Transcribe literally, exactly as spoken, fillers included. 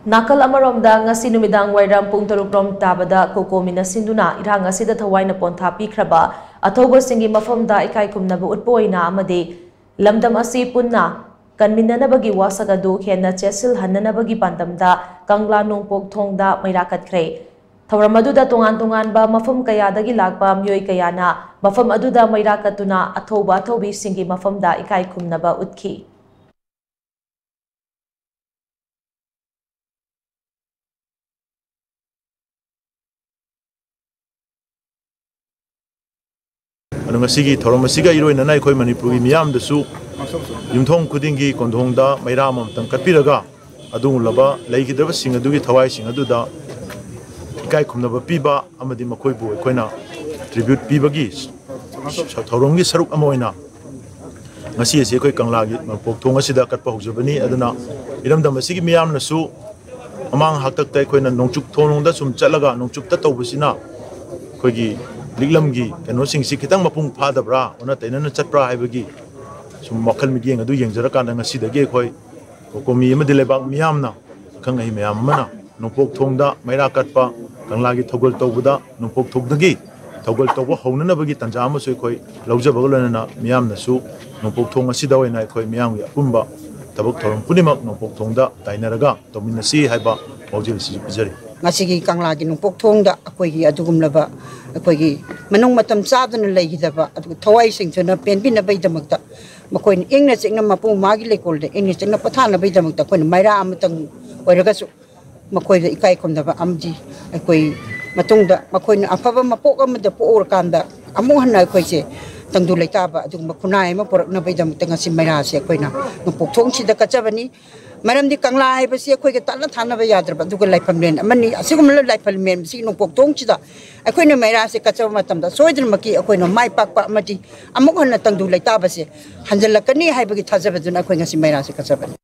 ꯅꯥꯀꯜ ꯑꯃꯔꯣꯝꯗ, ꯉꯁꯤ ꯅꯨꯃꯤꯗꯥꯡ ꯋꯥꯏꯔꯝ ꯄꯨꯡ ꯇꯔꯨꯛ ꯔꯣꯝ ꯇꯥꯕꯗ ꯀꯣꯀꯣꯃꯤꯅ ꯁꯤꯟꯗꯨꯅ ꯏꯔꯥꯡ ꯑꯁꯤꯗ ꯊꯋꯥꯏꯅ ꯄꯣꯟꯊꯥ ꯄꯤꯈ꯭ꯔꯕ ꯑꯊꯧꯕꯁꯤꯡꯒꯤ ꯃꯐꯝꯗ ꯏꯀꯥꯏ ꯈꯨꯝꯅꯕ ꯎꯠꯄ ꯑꯣꯏꯅ ꯑꯃꯗꯤ ꯂꯝꯗꯝ ꯑꯁꯤ ꯄꯨꯟꯅ ꯀꯟꯃꯤꯟꯅꯅꯕꯒꯤ ꯋꯥꯁꯛ ꯑꯗꯨ ꯍꯦꯟꯅ ꯆꯦꯠꯁꯤꯜꯍꯟꯅꯅꯕꯒꯤ ꯄꯥꯟꯗꯝꯗ ꯀꯪꯂꯥ ꯅꯣꯡꯄꯣꯛ ꯊꯣꯡꯗ ꯃꯩꯔꯥ ꯀꯠꯈ꯭ꯔꯦ꯫ ꯊꯧꯔꯝ ꯑꯗꯨꯗ ꯇꯣꯉꯥꯟ ꯇꯣꯉꯥꯟꯕ ꯃꯐꯝ ꯀꯌꯥꯗꯒꯤ ꯂꯥꯛꯄ ꯃꯤꯑꯣꯏ ꯀꯌꯥꯅ ꯃꯐꯝ ꯑꯗꯨꯗ ꯃꯩꯔꯥ ꯀꯠꯇꯨꯅ ꯑꯊꯧꯕ ꯑꯊꯧꯕꯤꯁꯤꯡꯒꯤ ꯃꯐꯝꯗ ꯏꯀꯥꯏ ꯈꯨꯝꯅꯕ ꯎꯠꯈꯤ꯫ ꯑꯗꯣ ꯉꯁꯤꯒꯤ ꯊꯧꯔꯝ ꯑꯁꯤꯒ ꯏꯔꯣꯏꯅꯅ ꯑꯩꯈꯣꯏ ꯃꯅꯤꯄꯨꯔꯒꯤ ꯃꯤꯌꯥꯝꯗꯁꯨ ꯌꯨꯝꯊꯣꯡ ꯈꯨꯗꯤꯡꯒꯤ ꯀꯣꯟꯊꯣꯡꯗ ꯃꯩꯔꯥ ꯑꯃꯃꯝꯇꯪ ꯀꯠꯄꯤꯔꯒ ꯑꯗꯨꯒꯨꯝꯂꯕ ꯂꯩꯈꯤꯗꯕꯁꯤꯡ ꯑꯗꯨꯒꯤ ꯊꯋꯥꯏꯁꯤꯡ ꯑꯗꯨꯗ ꯏꯀꯥꯏ ꯈꯨꯝꯅꯕ ꯄꯤꯕ ꯑꯃꯗꯤ ꯃꯈꯣꯏꯕꯨ ꯑꯩꯈꯣꯏꯅ tribute ꯄꯤꯕꯒꯤ ꯊꯧꯔꯝꯒꯤ ꯁꯔꯨꯛ ꯑꯃ ꯑꯣꯏꯅ ꯉꯁꯤ ꯑꯁꯤ ꯑꯩꯈꯣꯏ ꯀꯪꯂꯥꯒꯤ ꯅꯣꯡꯄꯣꯛ ꯊꯣꯡ ꯑꯁꯤꯗ ꯀꯠꯄ ꯍꯧꯖꯕꯅꯤ꯫ ꯑꯗꯨꯅ ꯏꯔꯝꯗꯝ ꯑꯁꯤꯒꯤ ꯃꯤꯌꯥꯝꯅꯁꯨ ꯃꯃꯥꯡ ꯍꯥꯛꯇꯛꯇ ꯑꯩꯈꯣꯏꯅ ꯅꯣꯡꯆꯨꯞ ꯊꯣꯡꯂꯣꯝꯗ ꯁꯨꯝ ꯆꯠꯂꯒ ꯅꯣꯡꯆꯨꯞꯇ ꯇꯧꯕꯁꯤꯅ ꯑꯩꯈꯣꯏꯒꯤ ꯂꯤꯛꯂꯝꯒꯤ ꯀꯩꯅꯣꯁꯤꯡꯁꯤ ꯈꯤꯇꯪ ꯃꯄꯨꯡ ꯐꯥꯗꯕ꯭ꯔꯥ, ꯑꯣꯟꯅ ꯇꯩꯅꯅ ꯆꯠꯄ꯭ꯔꯥ ꯍꯥꯏꯕꯒꯤ ꯁꯨꯝ ꯋꯥꯈꯜ ꯃꯤꯠꯌꯦꯡ ꯑꯗꯨ ꯌꯦꯡꯖꯔꯀꯥꯟꯗ ꯉꯁꯤꯗꯒꯤ ꯑꯩꯈꯣꯏ ꯀꯣꯀꯣꯃꯤ ꯑꯃꯗꯤ ꯂꯩꯕꯥꯛ ꯃꯤꯌꯥꯝꯅ, ꯑꯈꯪ ꯑꯍꯩ ꯃꯌꯥꯝ ꯑꯃꯅ ꯅꯣꯡꯄꯣꯛ ꯊꯣꯡꯗ ꯃꯩꯔꯥ ꯀꯠꯄ, ꯀꯪꯂꯥꯒꯤ ꯊꯧꯒꯜ ꯇꯧꯕꯗ ꯅꯣꯡꯄꯣꯛ ꯊꯣꯡꯗꯒꯤ ꯊꯧꯒꯜ ꯇꯧꯕ ꯍꯧꯅꯅꯕꯒꯤ ꯇꯥꯟꯖꯥ ꯑꯃꯁꯨ ꯑꯩꯈꯣꯏ ꯂꯧꯖꯕꯒ ꯂꯣꯏꯅꯅ ꯃꯤꯌꯥꯝꯅꯁꯨ ꯅꯣꯡꯄꯣꯛ ꯊꯣꯡ ꯑꯁꯤꯗ ꯑꯣꯏꯅ ꯑꯩꯈꯣꯏ ꯃꯤꯌꯥꯝꯒꯤ ꯑꯄꯨꯟꯕ ꯊꯕꯛ ꯊꯧꯔꯝ ꯄꯨꯝꯅꯃꯛ ꯅꯣꯡꯄꯣꯛ ꯊꯣꯡꯗ ꯇꯥꯏꯅꯔꯒ ꯇꯧꯃꯤꯟꯅꯁꯤ ꯍꯥꯏꯕ ꯄꯥꯎꯖꯦꯜ ꯑꯁꯤꯁꯨ ꯄꯤꯖꯔꯤ꯫ ꯉꯁꯤꯒꯤ ꯀꯪꯂꯥꯒꯤ ꯅꯣꯡꯄꯣꯛ ꯊꯣꯡꯗ ꯑꯩꯈꯣꯏꯒꯤ ꯑꯗꯨꯒꯨꯝꯂꯕ ꯑꯩꯈꯣꯏꯒꯤ ꯃꯅꯨꯡ ꯃꯇꯝ ꯆꯥꯗꯅ ꯂꯩꯈꯤꯗꯕ ꯑꯗꯨꯒ ꯊꯋꯥꯏ ꯁꯦꯡꯖꯅ ꯄꯦꯟꯕꯤꯅꯕꯒꯤꯗꯃꯛꯇ ꯃꯈꯣꯏꯅ ꯏꯪꯅ ꯆꯤꯛꯅ ꯃꯄꯨ ꯃꯥꯒꯤ ꯂꯩꯀꯣꯜꯗ ꯏꯪꯅ ꯆꯤꯛꯅ ꯄꯣꯊꯥꯅꯕꯒꯤꯗꯃꯛꯇ ꯑꯩꯈꯣꯏꯅ ꯃꯩꯔꯥ ꯑꯃꯇꯪ ꯑꯣꯏꯔꯒꯁꯨ ꯃꯈꯣꯏꯗ ꯏꯀꯥꯏ ꯈꯨꯝꯅꯕ ꯑꯃꯗꯤ ꯑꯩꯈꯣꯏ ꯃꯇꯨꯡꯗ ꯃꯈꯣꯏꯅ ꯑꯐꯕ ꯃꯄꯣꯛ ꯑꯃꯗ ꯄꯣꯛꯎꯔꯀꯥꯟꯗ ꯑꯃꯨꯛ ꯍꯟꯅ ꯑꯩꯈꯣꯏꯁꯦ ꯇꯪꯗꯨ ꯂꯩꯇꯥꯕ ꯑꯗꯨꯒꯨꯝꯕ ꯈꯨꯟꯅꯥꯏ ꯑꯃ ꯄꯨꯔꯛꯅꯕꯒꯤꯗꯃꯛꯇ ꯉꯁꯤ ꯃꯩꯔꯥꯁꯦ ꯑꯩꯈꯣꯏꯅ ꯅꯣꯡꯄꯣꯛ ꯊꯣꯡꯁꯤꯗ ꯀꯠꯆꯕꯅꯤ꯫ ꯃꯔꯝꯗꯤ ꯀꯪꯂꯥ ꯍꯥꯏꯕꯁꯤ ꯑꯩꯈꯣꯏꯒ ꯇꯠꯅ ꯊꯥꯅꯕ ꯌꯥꯗ꯭ꯔꯕ ꯑꯗꯨꯒ ꯂꯥꯏꯐꯝꯂꯦꯟ ꯑꯃꯅꯤ꯫ ꯑꯁꯤꯒꯨꯝꯕ ꯂꯥꯏꯐꯝꯂꯦꯟꯁꯤ ꯅꯣꯡꯄꯣꯛ ꯊꯣꯡꯁꯤꯗ ꯑꯩꯈꯣꯏꯅ ꯃꯩꯔꯥꯁꯦ ꯀꯠꯆꯕ ꯃꯇꯝꯗ ꯁꯣꯏꯗꯅꯃꯛꯀꯤ ꯑꯩꯈꯣꯏꯅ ꯃꯥꯏ ꯄꯥꯛꯄ ꯑꯃꯗꯤ ꯑꯃꯨꯛ ꯍꯟꯅ ꯇꯪꯗꯨ ꯂꯩꯇꯥꯕꯁꯦ ꯍꯟꯖꯤꯜꯂꯛꯀꯅꯤ ꯍꯥꯏꯕꯒꯤ ꯊꯥꯖꯕꯗꯨꯅ ꯑꯩꯈꯣꯏ ꯉꯁꯤ ꯃꯩꯔꯥꯁꯦ ꯀꯠꯆꯕꯅꯤ꯫